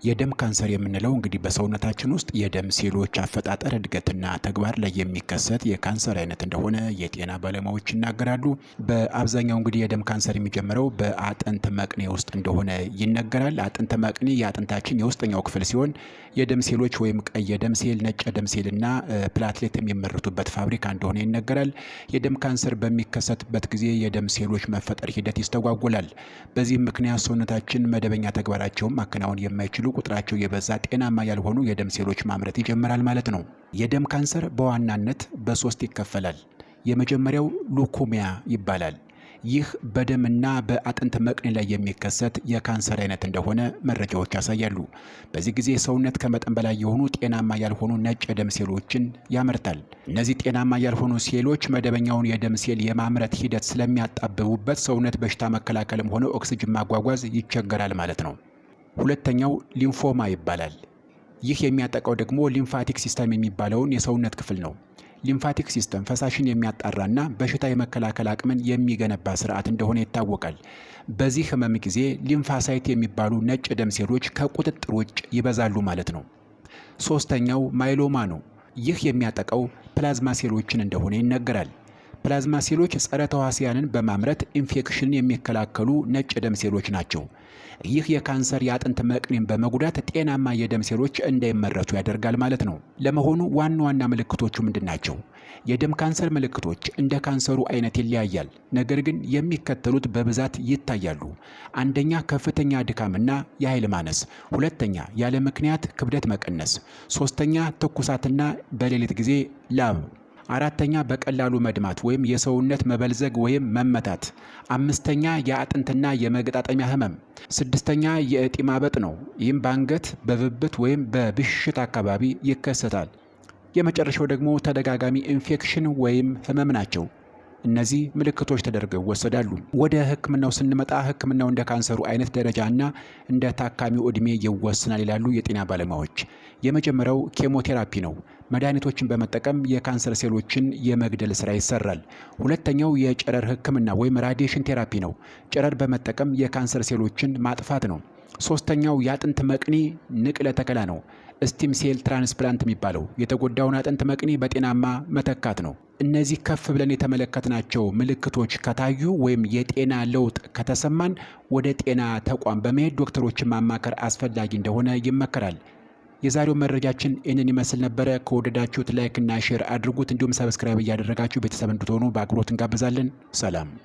የደም ካንሰር የምንለው እንግዲህ በሰውነታችን ውስጥ የደም ሴሎች አፈጣጠር እድገትና ተግባር ላይ የሚከሰት የካንሰር አይነት እንደሆነ የጤና ባለሙያዎች ይናገራሉ። በአብዛኛው እንግዲህ የደም ካንሰር የሚጀምረው በአጥንት መቅኔ ውስጥ እንደሆነ ይነገራል። አጥንት መቅኔ የአጥንታችን የውስጠኛው ክፍል ሲሆን የደም ሴሎች ወይም ቀይ የደም ሴል፣ ነጭ የደም ሴል እና platelet የሚመረቱበት ፋብሪካ እንደሆነ ይነገራል። የደም ካንሰር በሚከሰትበት ጊዜ የደም ሴሎች መፈጠር ሂደት ይስተጓጎላል። በዚህም ምክንያት ሰውነታችን መደበኛ ተግባራቸውን ማከናወን የማይችሉ ቁጥራቸው የበዛ ጤናማ ያልሆኑ የደም ሴሎች ማምረት ይጀምራል ማለት ነው። የደም ካንሰር በዋናነት በሶስት ይከፈላል። የመጀመሪያው leukemia ይባላል። ይህ በደምና በአጥንት መቅኔ ላይ የሚከሰት የካንሰር አይነት እንደሆነ መረጃዎች ያሳያሉ። በዚህ ጊዜ ሰውነት ከመጠን በላይ የሆኑ ጤናማ ያልሆኑ ነጭ የደም ሴሎችን ያመርታል። እነዚህ ጤናማ ያልሆኑ ሴሎች መደበኛውን የደም ሴል የማምረት ሂደት ስለሚያጣብቡበት ሰውነት በሽታ መከላከልም ሆነ ኦክስጅን ማጓጓዝ ይቸገራል ማለት ነው። ሁለተኛው lymphoma ይባላል። ይህ የሚያጠቃው ደግሞ lymphatic system የሚባለውን የሰውነት ክፍል ነው። Lymphatic system ፈሳሽን የሚያጣራና በሽታ የመከላከል አቅምን የሚገነባ ስርዓት እንደሆነ ይታወቃል። በዚህ ህመም ጊዜ lymphocyte የሚባሉ ነጭ ደም ሴሎች ከቁጥጥር ውጭ ይበዛሉ ማለት ነው። ሶስተኛው myeloma ነው። ይህ የሚያጠቃው ፕላዝማ ሴሎችን እንደሆነ ይነገራል። ፕላዝማ ሴሎች ጸረ ተዋሲያንን በማምረት ኢንፌክሽንን የሚከላከሉ ነጭ ደም ሴሎች ናቸው። ይህ የካንሰር የአጥንት መቅኔን በመጉዳት ጤናማ የደም ሴሎች እንዳይመረቱ ያደርጋል ማለት ነው። ለመሆኑ ዋና ዋና ምልክቶቹ ምንድን ናቸው? የደም ካንሰር ምልክቶች እንደ ካንሰሩ አይነት ይለያያል። ነገር ግን የሚከተሉት በብዛት ይታያሉ። አንደኛ፣ ከፍተኛ ድካምና የኃይል ማነስ። ሁለተኛ፣ ያለ ምክንያት ክብደት መቀነስ። ሶስተኛ፣ ትኩሳትና በሌሊት ጊዜ ላብ። አራተኛ፣ በቀላሉ መድማት ወይም የሰውነት መበልዘግ ወይም መመታት። አምስተኛ፣ የአጥንትና የመገጣጠሚያ ህመም። ስድስተኛ፣ የእጢ ማበጥ ነው። ይህም በአንገት፣ በብብት ወይም በብሽሽት አካባቢ ይከሰታል። የመጨረሻው ደግሞ ተደጋጋሚ ኢንፌክሽን ወይም ህመም ናቸው። እነዚህ ምልክቶች ተደርገው ይወሰዳሉ። ወደ ህክምናው ስንመጣ ህክምናው እንደ ካንሰሩ አይነት ደረጃና እንደ ታካሚው እድሜ ይወሰናል ይላሉ የጤና ባለሙያዎች። የመጀመሪያው ኬሞቴራፒ ነው። መድኃኒቶችን በመጠቀም የካንሰር ሴሎችን የመግደል ስራ ይሰራል። ሁለተኛው የጨረር ህክምና ወይም radiation therapy ነው። ጨረር በመጠቀም የካንሰር ሴሎችን ማጥፋት ነው። ሶስተኛው የአጥንት መቅኒ ንቅለ ተከላ ነው። Stem cell transplant የሚባለው የተጎዳውን አጥንት መቅኒ በጤናማ መተካት ነው። እነዚህ ከፍ ብለን የተመለከትናቸው ምልክቶች ከታዩ ወይም የጤና ለውጥ ከተሰማን ወደ ጤና ተቋም በመሄድ ዶክተሮችን ማማከር አስፈላጊ እንደሆነ ይመከራል። የዛሬው መረጃችን ይህንን ይመስል ነበረ። ከወደዳችሁት like እና share አድርጉት። እንዲሁም subscribe እያደረጋችሁ ቤተሰብ እንድትሆኑ በአክብሮት እንጋብዛለን። ሰላም።